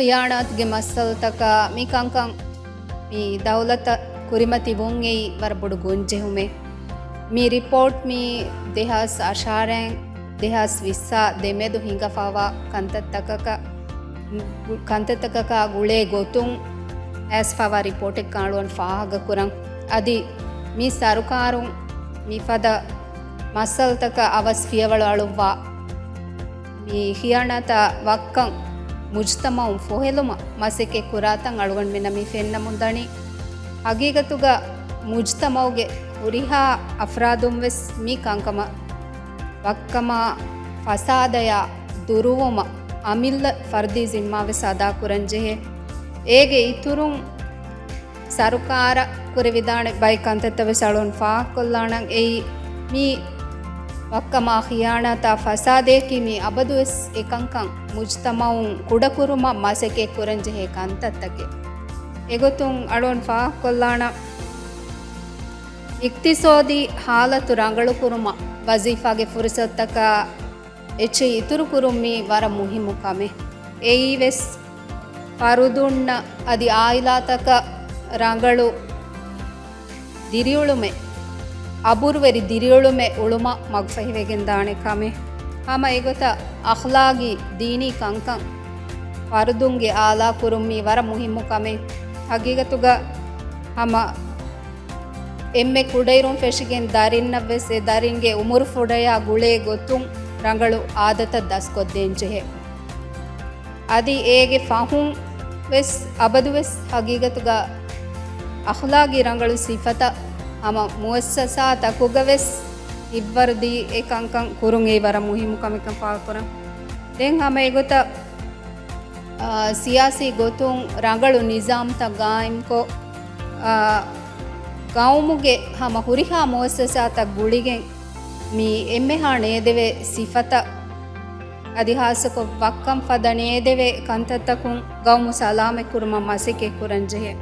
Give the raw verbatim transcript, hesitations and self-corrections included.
ޚިޔާނާތުގެ މައްސަލަތަކަށް މި ކަންކަން މި ދައުލަތަށް ކުރިމަތި ވުން އެއީ ވަރަށް ބޮޑު ގޮންޖެހުމެއް. މި ރިޕޯޓް މި ދެހާސް އަށާރައިން ދެހާސް ވިއްސާ ދެމެދު ހިނގަފާވާ ކަންތައްތަކަކަށް، ކަންތައްތަކަކާ ގުޅޭ ގޮތުން އައިސްފާވާ ރިޕޯޓެއް ކަނޑުއަން ފާހަގަކުރަން. އަދި މި ސަރުކާރުން މިފަދަ މައްސަލަތަކަށް އަވަސް ފިޔަވަޅު އަޅުއްވާ މި ޚިޔާނާތާ ވައްކަން މުޖްތަމައުން ފޮހެލުމަށް މަސައްކަތް ކުރާތަން އަޅުގަނޑުމެންނަށް މި ފެންނަމުން ދަނީ. ހަގީގަތުގަ މުޖްތަމައުގެ ހުރިހާ އަފްރާދުން ވެސް މި ކަންކަމަށް ވައްކަމާ ފަސާދަޔާ ދުރުވުމަށް އަމިއްލަ ފަރްދީ ޒިންމާ ވެސް އަދާކުރަން ޖެހޭ. އޭގެ އިތުރުން ސަރުކާރަށް ކުރެވިދާނެ ބައެއް ކަންތައްތައް ވެސް އަޅުން ފާހަގަކޮށްލާނަން. އެއީ މި ވައްކަމާ ޚިޔާނާތާ ފަސާދަޔަކީ މި އަބަދުވެސް އެކަންކަން މުޖްތަމައުން ކުޑަކުރުމަށް މަސައްކަތް ކުރަންޖެހޭ ކަންތައްތަކެއް. އެގޮތުން އަޅުން ފާހަގަކޮށްލާނަން، އިޤްތިޞާދީ ހާލަތު ރަނގަޅުކުރުމަށް ވަޒީފާގެ ފުރުޞަތުތަކާ އެއްޗެއް އިތުރުކުރުން މީ ވަރަށް މުހިއްމު ކަމެއް. އެއީވެސް ފަރުދުންނަށް އަދި އާއިލާތަކަށް ރަނގަޅު ދިރިއުޅުމެއް، އަބުރުވެރި ދިރިއުޅުމެއް އުޅުމަށް މަގުފަހިވެގެންދާނެ ކަމެއް. ހަމަ އެގޮތަށް އަޚްލާގީ ދީނީ ކަންކަން ފަރުދުންގެ އާލާކުރުން މީ ވަރަށް މުހިއްމު ކަމެއް. ހަގީގަތުގަ ހަމަ އެންމެ ކުޑައިރުން ފެށިގެން ދަރިންނަށްވެސް އެ ދަރިންގެ އުމުރު ފުޑަޔާ ގުޅޭ ގޮތުން ރަނގަޅު އާދަތައް ދަސްކޮށްދޭންޖެހޭ. އަދި އޭގެ ފަހުން ވެސް އަބަދުވެސް ހަގީގަތުގަ އަޚްލާގީ ރަނގަޅު ސިފަތައް ހަމަ މުއައްސަސާތަކުގަވެސް ހިތްވަރުދީ އެ ކަންކަން ކުރުން އެއީ ވަރަށް މުހިއްމު ކަމެއްކަން ފާހަގަކުރަން. ދެން ހަމަ އެގޮތަށް، އާ، ސިޔާސީ ގޮތުން ރަނގަޅު ނިޒާމްތައް ގާއިމްކޮށް، އާ، ގައުމުގެ ހަމަ ހުރިހާ މުއައްސަސާތައް ގުޅިގެން މި އެންމެހާ ނޭދެވޭ ސިފަތައް އަދި ހާއްސަކޮށް ވައްކަން ފަދަ ނޭދެވޭ ކަންތައްތަކުން ގައުމު ސަލާމަތްކުރުމަށް މަސައްކަތް ކުރަންޖެހޭ.